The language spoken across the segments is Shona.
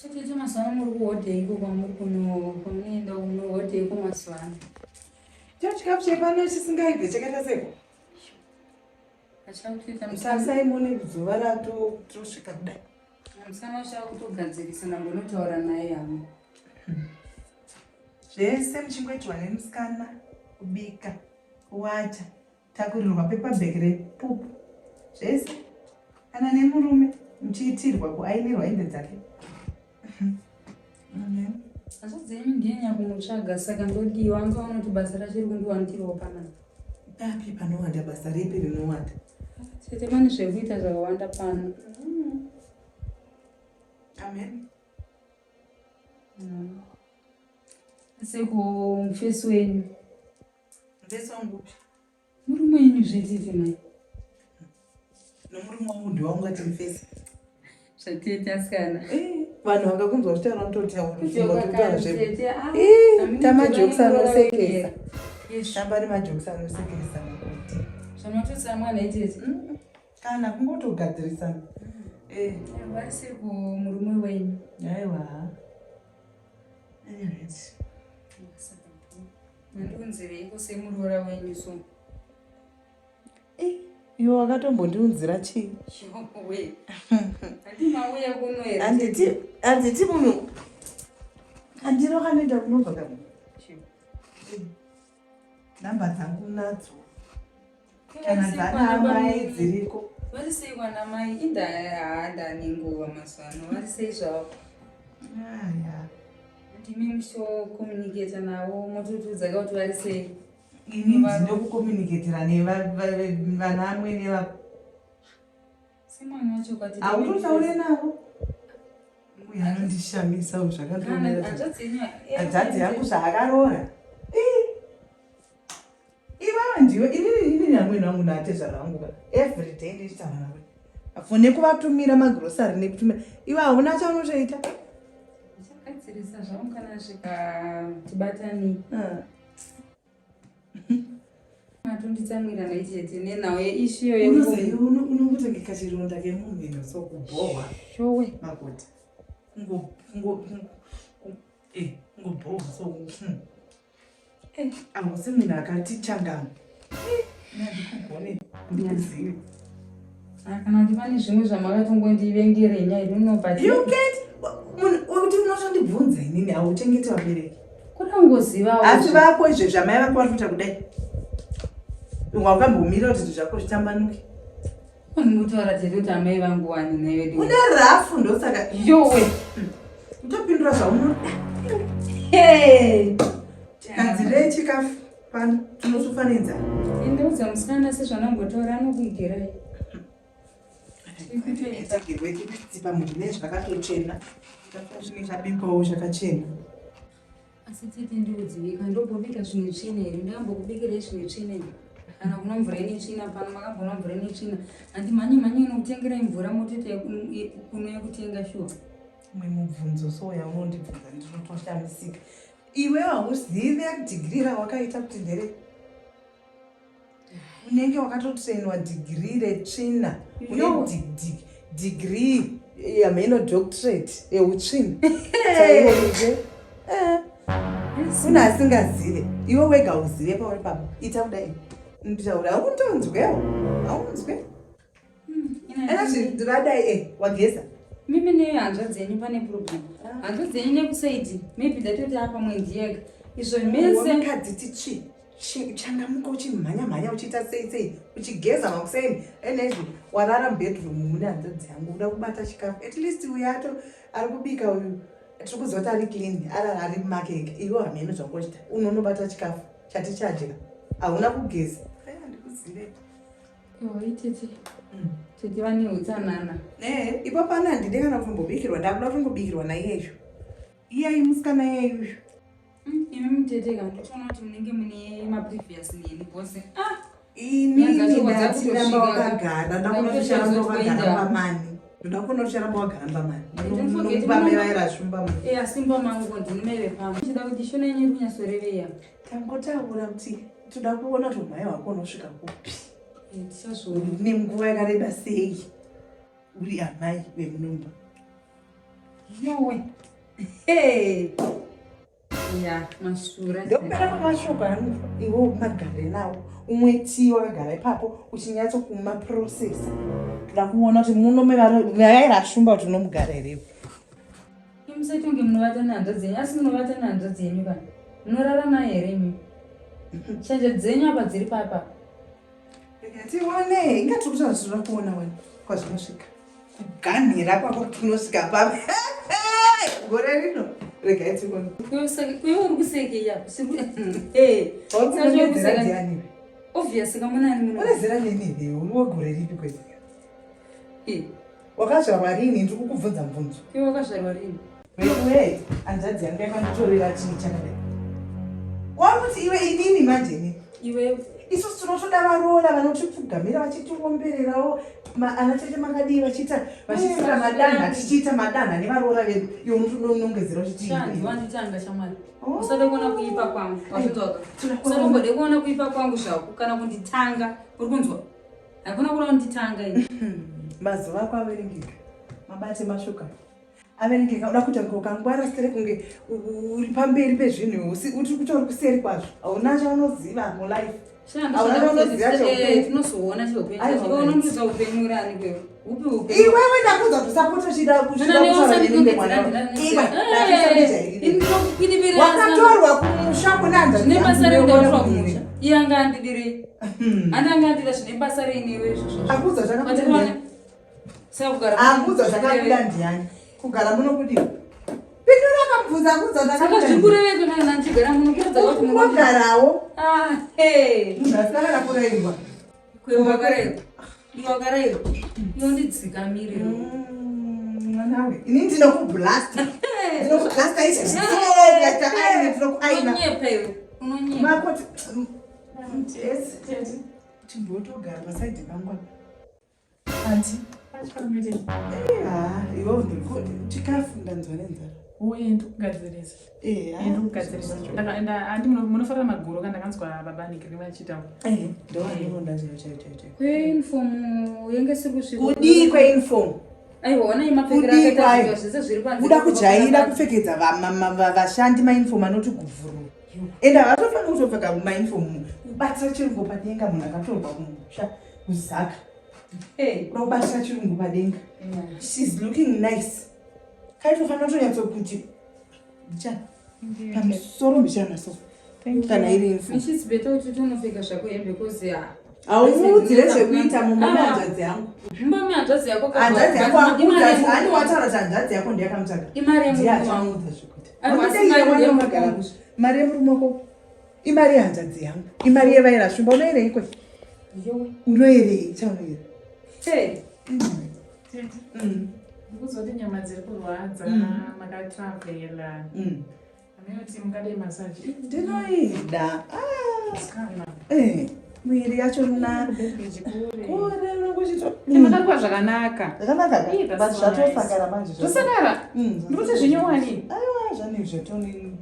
Tete mazuva ano muri kuhodheiko kwamuri kuno kwamunoenda kunohodheiko mazuva ano? Cho chikafu chepano chisingaibve chakaita seko? Tarisai muone zuva ratosvika kudai. Musana uchakutogadzirisa ndambonotaura naye hama. Zvese muchingoitirwa nemusikana kubika, kuwacha, takurirwa paper bag repupu zvese kana nemurume muchiitirwa kuainirwa hembe dzake. Asi dzenyu ndiye nyakumutsvaga saka ndodiwa anga unoti basa racho riri kundiwandirwa panapa. Papi panowanda basa ripi rinowanda? Tete pane zvekuita zvakawanda pano. Amen. Sekumufesi wenyu. Mufesi wangu upi? Murume wenyu zvetete mai. Nomurume wangu ndiwe waungati mufesi. Zvatete asikana. Eh, vanhu vakakunzwa uchitaura unototaura Tete, ah, Eh, tamajokes anosekesa. Tamba nemajokes anosekesa makuti. Zvamatotsamwa naitete. Kana kungotogadzirisana. Eh, Vari kumurume wenyu. aiwa. Alright. Mandiunzireiko semuroora wenyu so. Eh, iwe wakatombondiunzira chii? Showe. Handi mauya kuno here? Handiti handiti munhu handiro kanoenda kunobva kana. Namba dzangu nadzo. Kana dzana amai dziriko. Vari sei kwana mai? Inda haanda nenguva mazuva ano. Vari sei zvavo? Ah, ya. Ndimi muchocommunicata navo mototiudza kuti vari sei. Ini ndinokucommunicatira nevana amwene vako. Semwana wacho kwati. Hautotaure navo. Uyu anondishamisa uyu zvakatoomera. Hanzvadzi yenyu. Hanzvadzi yangu zvaakaroora. Ivava ndiwe inini inini amwene wangu naatezvara vangu ka every day ndichitaura navo. Afone kuvatumira magrosari nekutumira. Iwe hauna chaunotoita. Ndichagadzirisa zvangu kana zvikatibatani. Ah. Matonditsamwira naitete nenhau yeishu iyoyo. Unongotenge kachironda kemunhu ino so kubhohwa. Showe. Makoti. Kungo kungo kungo kungobhohwa so. Hausi munhu akati changamu. Ndikugone ndikuzive. Kana kuti pane zvimwe zvamakatongondivengere nyaya I don't know but You can't munhu wekuti unotondibvunza inini hauchengeti vabereki. Kuda kungozivawo. Asi vako izvezvi amai vako vari kuita kudai. Wakambomira kuti zvinhu zvako zvitambanuke. Unongotaura tete kuti amai vangu wani nhai vedu. Une rafu ndosaka. Yowe. Utopindura zvaunoda. Hey. Gadzirei chikafu pano tinotofa nenzara. Indoudza musikana sezvanambotaura anokuigirai. Tigirwe tipa munhu nezvakatochena. Chikafu chabikwawo chakachena. Asi tete ndiudzivika ndombobika zvine tsvina here ndambokubikirai zvine tsvina here kana kunwa mvura ine tsvina pano makambonwa mvura ine tsvina handi mhanye mhanye inokutengerai mvura motete kuno yekutenga shuwa. Umwe mubvunzo so yaunondibvunza ndinotoshamisika. Iwe hauzive dhigiri rawakaita kuti ndere unenge wakatotrainwa dhigiri retsvina une dhigiri yamheno doctorate yeutsvina chaiwoje une asingazive iwe wega uzive pauri papa ita kudai nditaura hauntonzwewo haunzwe anazviradai e wageza mimi nehanzvadzi yenyu pane problem hanzvadzi yenyu nekusaidi maybe ndatoti apa mwedzi yega izvo mese mukadzi titsvi changamuka uchimhanya mhanya uchiita sei sei uchigeza makuseni enezvi warara mubedroom mune hanzvadzi yangu uda kubata chikafu at least uyu ato ari kubika uyu tiri kuziva kuti ari clean arara ari makeke iwe hameno zvangochita unonobata chikafu chati chadya hauna kugeza andikuzive Tete tete vane utsanana ee ipo pano handidi kana kutombobikirwa ndakuda kutongobikirwa naiyeyo iyai musikana iyeyuyu Imi mutete ka nditoona kuti munenge mune maprevious neni bose. Ah, inini ndati ramba wakagara ndakuona kuti ucharamba wakagara pamani ndoda kuona kuti ucharamba wagara pamani nomupamevayira shumba mu eh asi mba mangu ndini mai vepamwe. Ndichida kuti shona yenyu iri kunyatsoreveya. Tangotaura kuti toda kuona kuti umhai hwako unosvika kupi. Eh, tichazviona. Nenguva yakareba sei uri amai vemunomba. Yowe. Hey. Ya, masura. Ndokupera kwemashoko angu iwe magare nawo umwe tii wakagara ipapo uchinyatso kumaprocessa. Toda kuona kuti muno mevaira shumba kuti unomugara here. Musaite kunge munovata nehanzvadzi yenyu asi munovata nehanzvadzi yenyu kana munorara naye here imi shanje dzenyu apa dziri papa Rega tione inga tiri kutaura tinoda kuona wani kwazvinosvika kuganhira kwako kuti kunosvika papi gore rino regai tione kuye uri kusekei apa Wakunongedzera ndiani iwe? obvious kamunani muno une zera neni here uri wegore ripi kwezi Wakazvarwa rini? Ndiri kukubvunza mubvunzo. Iwe wakazvarwa rini? Wewe, hanzvadzi yangu yakanditorera chii chakadai? Wakuti iwe inini manje inini. Iwe isusu tinotoda varoora vanotipfugamira vachitiombererawo ana tete makadii vachiita vachiita madanha tichiita madanha nevaroora vedu iwe unotodonongedzera uchitiwanditanga shamwari oh. usade kuona kuipa kwangu wazvinzwaka usatombode kuona kuipa kwangu zvako kana kunditanga uri kunzwa Hakuna kuda kunditanga ini. Mazuva ako averengeka. Mabate mashoka. Averengeka uda kuita kunge ukangwara sere kunge uri pamberi pezvinhu uri kuita uri kuseri kwazvo. Hauna chaunoziva mulife. Hauna chaunoziva cheupenyu. Tinozoona cheupenyu. Iwe unondiudza upenyu uri ani kwewe? Upi upenyu? Iwewe ndakuudza kuti usapota uchida kuchida kutaura neni mwana. Iwe ndakusakujairira. Wakatorwa kumusha kuna hanzvadzi. Zvine basa rei ndatorwa kumusha? Iye anga andidirei? Andi anga andida zvine basa rei newe izvozvo? Akuudza zvakakuda ndiani? Saka kugara Akuudza zvakakuda ndiani? Kugara muno kudiwa. Pindura akamubvunza akuudza Saka zvakakuda. zvikureveko kana ndichigara muno kuratidza kuti muno. Kungogarawo. Ah, hey. Munhu asina kana kurairwa. Kwewe wakarairwa. Iwe wakarairwa. Iwe undidzikamire. Mwanawe, ini ndinokublasta. Ndinokublasta izvezvi. Ndinokuaina, ndinokuaina. Unonyepa iwe. Unonyepa. Makoti yes, tete. Chimbotogara pasaidhi pangu apa. Anti. Ah, iwe chikafu ndanzwa nenzara. Uye ndikugadzirisa. Eh, ndikugadzirisa. Ndakaenda andi munofarira maguru kana ndakanzwa baba Nikiri vachiita. Eh, ndo andinoda chaiyo chaiyo chaiyo. Kweuniform yenge siri kusvika. Kudii kweuniform? Aiwa, ona mapfekero Kudii akaita kwayo? zvinhu zvese zviri panze. Kuda kujaira kupfekedza vashandi mauniform anoti guvhuru. Ende havatofaniri kutopfeka mauniform kubatira chirungu padenga munhu akatorwa kumusha kuzaka. Hey. Kuda kubatira chirungu padenga. Yeah. She's looking nice. Kaitofanira kutonyatsokuti mbichana pamusoro mbichana so kana iri uniform. It's better kuti utonopfeka zvako hembe cause ah, Haumuudzire zvekuita mumba mehanzvadzi yangu. Mumba mehanzvadzi yako ka- Hanzvadzi yako Imari akuudza kuti ani wataura kuti hanzvadzi yako ndiye akamutsvaga. Imari Ndiye yemurume wangu. achamuudza zvekuita. Aiwa, asi Wandida iye mari wana yemurume wakagara. wangu. Mari yemurume wako imari yehanzvadzi yangu. Imari yevaira shumba unoerei kwe? Yowe. Unoerei chaunoera? Hey. Tete. Ndikuzoti nyama dziri kurwadza makatravhela. Anoti mungade massage. Ndinoida. Ah. Sikana. Eh, mwiri yacho na Kubhebheji kure. kure unokuchito. Makarukwa zvakanaka. Zvakanaka ka? Eh, that's But so zvatosakara manje. Zvosakara. Ndikuti zvinyowani. Aiwa, zvane zvatoni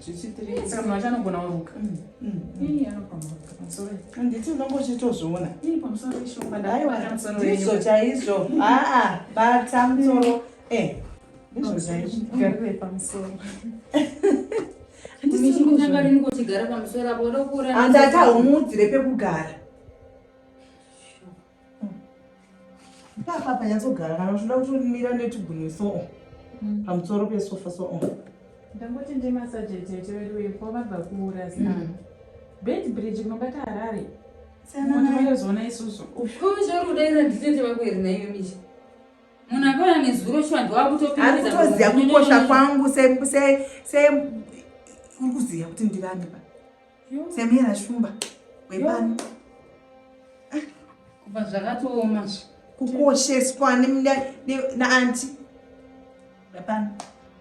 zvichitiri. Saka munhu wacho anogona kuruka. Ii anogona kuruka pamusoro. Handiti unongochitozviona. Ii pamusoro ishomba Aiwa, ndakubata musoro ndizvo wenyu. chaizvo. Aa, bata musoro. Eh, ndizvo chaizvo. Garire pamusoro. Michikutanga rini kuti gara pamusoro apo uda kuura. Handati haumuudzire pekugara. Papa panyatsogara kana uchida kutomira netugunwe so pamusoro pesofa so. Ndangoti ndemasaje tete vedu wepo vabva kuura sikana. Bed bridge kunobata Harare. Siyana naye. Tinozoona isusu. Ko zvauri kudaira nditete vako here naiwe Misha? Munhu akauya nezuro shuwa Ari ndiwakutopinza. kutoziva kukosha kwangu se se se uri kuziva kuti ndirani pa. Semera shumba wepano. Kubva zvakatooma zve. Kukosheswa naanti. Hapana.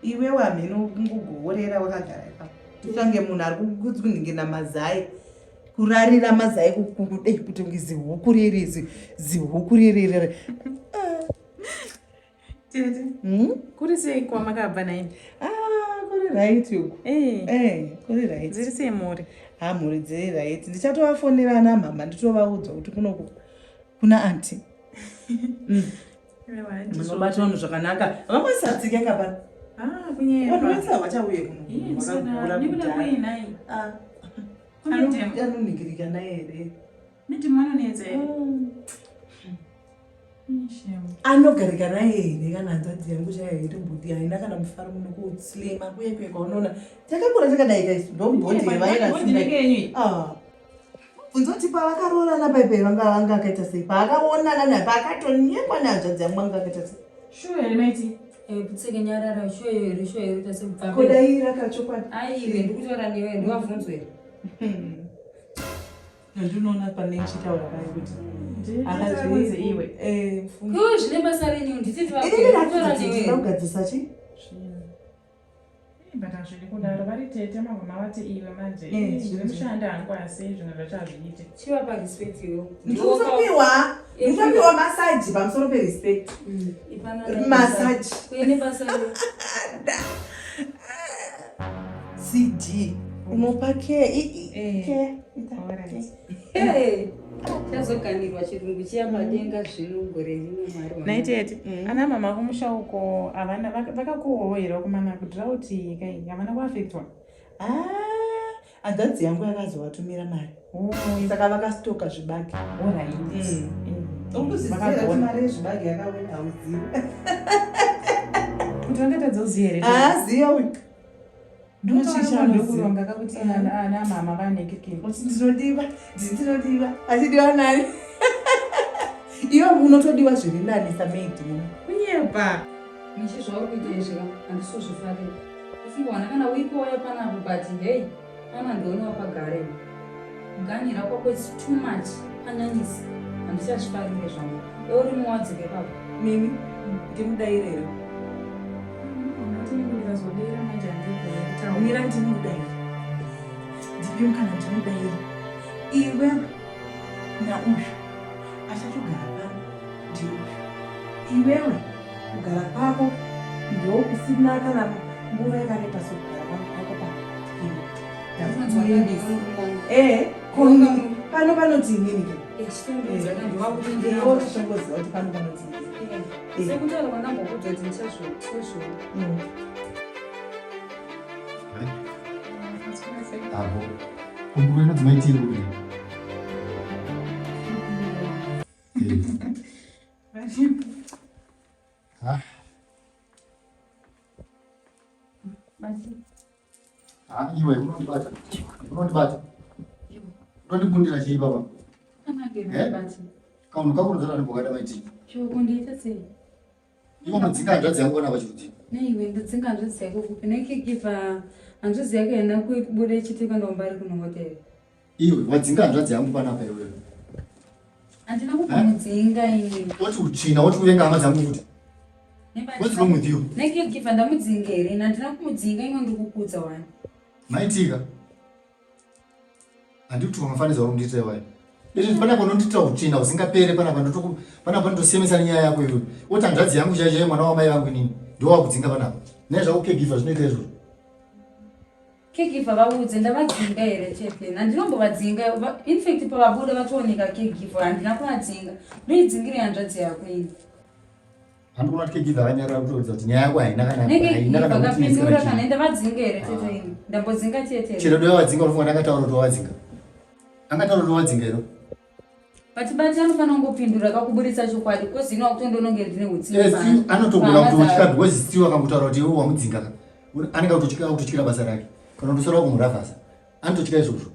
Iwewe hameno kungogoorera wakagara ipapo. Titange munhu ari kukuningina mazai. Kurarira mazai kudei kuti kunge zihuku riri zihuku riri. Tete. Kuri sei kwamakabva naini? Ah, kuri right uku. Eh. Eh, kuri right. Dziri sei mhuri? Ha, mhuri dziri right. Ndichatovafonera ana mhama nditovaudza kuti kunoku kuna auntie. Munobata vanhu zvakanaka. Vamwe ka pano. Ah, kunyepa. Vanhu vese havachauye kuno. Vakakura kudhara. Ah. Anonhingirika naye here? Madam vanonetsa here? Anogarika naye here kana hanzvadzi yangu chaiyo iri haina kana mufaro muno kuslima kuye kuye kwaunoona. Takakura takadai kaisu ndomubhodhi yevaira. Ah. Bvunza kuti pavakaroorana paipai vanga vanga akaita sei paakaonana naye paakatonyekwa nehanzvadzi yangu anga akaita sei. Sure here maiti? Putseke nyarara sure here sure here ita sekubva. Kodaira kachokwadi. Aiwe ndikutaura newe ndiwabvunzwe here? Ndinoona pane ndichitaura paye kuti akazvizi iwe. Eh, mfungi. Ko zvine basa renyu ndititi Inini ndakudza kugadzisa chi? But hazvidi kudaro vari tete mavama vati iwe manje Eh, ndiri mushandi hangu asi zvimwe zvacho hazviite. Chivapa respect iwe. Ndikutopiwa, ndikutopiwa massage pamusoro perespect. Massage. Kuine basa renyu. CD. Unopa care. Eh. Care. Ita. Alright. Hey, chazoganirwa chirungu chiya padenga zvino gore rino mwari wangu. Nhai tete, ana mama kumusha uko havana vakakuhwawo here vakomana kudrought kai havana kuafektwa. Ah, hanzvadzi yangu yakazovatumira mari. Oh, Saka vakastoka zvibage. alright. Ukuziziva kuti Vakagona. mari yezvibage yakauya hauzivi. Kuti vangatadza kuziva here? Haaziva uyu. Ndokuronga kakuti ana mama vane kiki. Kuti ndinodiwa, ndinodiwa, achidiwa nani? Iwe unotodiwa zviri nani samaid muno. Kunyepa. Michi zvauri kuita izvi ka handisozvifarira. Ufunga kana wiki wauya panapo but hey pana ndione wapagare. Kuganhira kwako it's too much panyanyisa handichazvifarire zvangu. Iwe uri muwadzike papo. Mimi, ndimudaire here? Ndikazodera manje handigoni. Mira ndimudaire. Ndipe mukana ndimudaire. Iwe nauyu achatogara pano ndiuyu. Iwewe kugara kwako ndokusina kana nguva yakareba sokugara kwako pano. Iwe. Eh, pano panoti inini ke. Iwe tichangoziva kuti pano panoti inini. Sekutaura kwandambokudza kuti ndichazvo. Apo. Kumbura inonzi maitiro kudii? Ah. Ah, iwe unondibata. Unondibata. Unondibundira chii baba? Eh? Kaunhu kakunodzana nembokada maitiro. Choko ndiita sei? Iwe unodzinga hanzvadzi yangu ona pachirudzi. Neiwe ndodzinga hanzvadzi yako kupi? Nekegiva hanzvadzi yako haina kubuda ichiti kuenda kumbari kunohotera. Iwe wadzinga hanzvadzi yangu panapa iwewe. Handina kumbomudzinga ini. Woti utsvina, woti uvenga hama dzangu futi. What's wrong with you? Nekegiva ndamudzinga here? Ini handina kumudzinga iwe ndikukudza wani. Maitika. Handikuti wamafanidza uri kundiitira iwayo. Izvi panapa unondiitira utsvina usingapere panapa ndotoku panapa ndotosemesa nenyaya yako iwewe. Woti hanzvadzi yangu chaiyo chaiyo mwana wamai vangu inini. Ndiwe wakudzinga panapa. Nei zvako caregiver zvinoita izvozvo. Caregiver vaudze ndavadzinga here chete? Handinombovadzinga. In fact pavabuda vatooneka caregiver handina kuvadzinga. Ndoidzingire hanzvadzi yako ini. Handikuona kuti caregiver akanyarara kutoratidza kuti nyaya yako haina kana haina Necaregiver kana kapindura kuti kana ndavadzinga here chete ini? Ndambodzinga chete here? Chero dai wadzinga unofunga ndakataura kuti wawadzinga. Angataura kuti wawadzinga here? But bati anofanira kungopindura kakuburitsa chokwadi kozi ino wakutondononge ndine utsinye Yes, paari. anotogona Pahama kutotya dzake. because still akangotaura kuti iwe wamudzinga ka. Anenge akutotyira akutotyira basa rake. Kana kutosara kumuravhasa. Anototya izvozvo.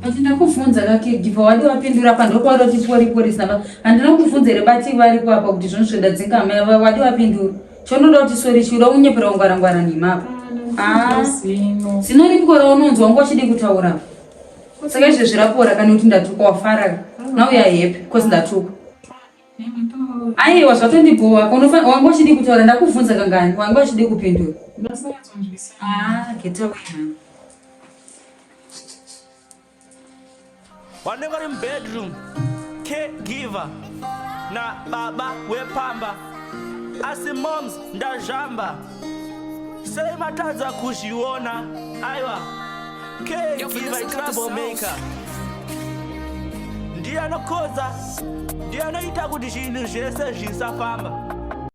But ndakubvunza ka caregiver wadi wapindura pa ndopauri kuti pori pori samba handina kukubvunza here bati varipo apa kuti zvonizvo ndadzinga amai wadi wapindura chaunoda kuti sori chiuda kunyepera kungwarangwara nhima apa. Ah. Zino. Zino ripiko raunonzwa wanga uchidi kutaura saka izvezvi rapora kana kuti ndatukwa wafara now you are happy cause ndatukwa. Aiwa zvatondibhowa wanga uchidi kutaura ndakubvunza kangani wanga uchidi kupindura. Ndasanyatsonzwisisa. Ah, get away man. Vanenge vari mubedroom caregiver na baba wepamba asi moms ndazvamba sei matadza kuzviona aiwa caregiver troublemaker. Ndiye anokodza, ndiye anoita kuti zvinhu zvese zvisafamba.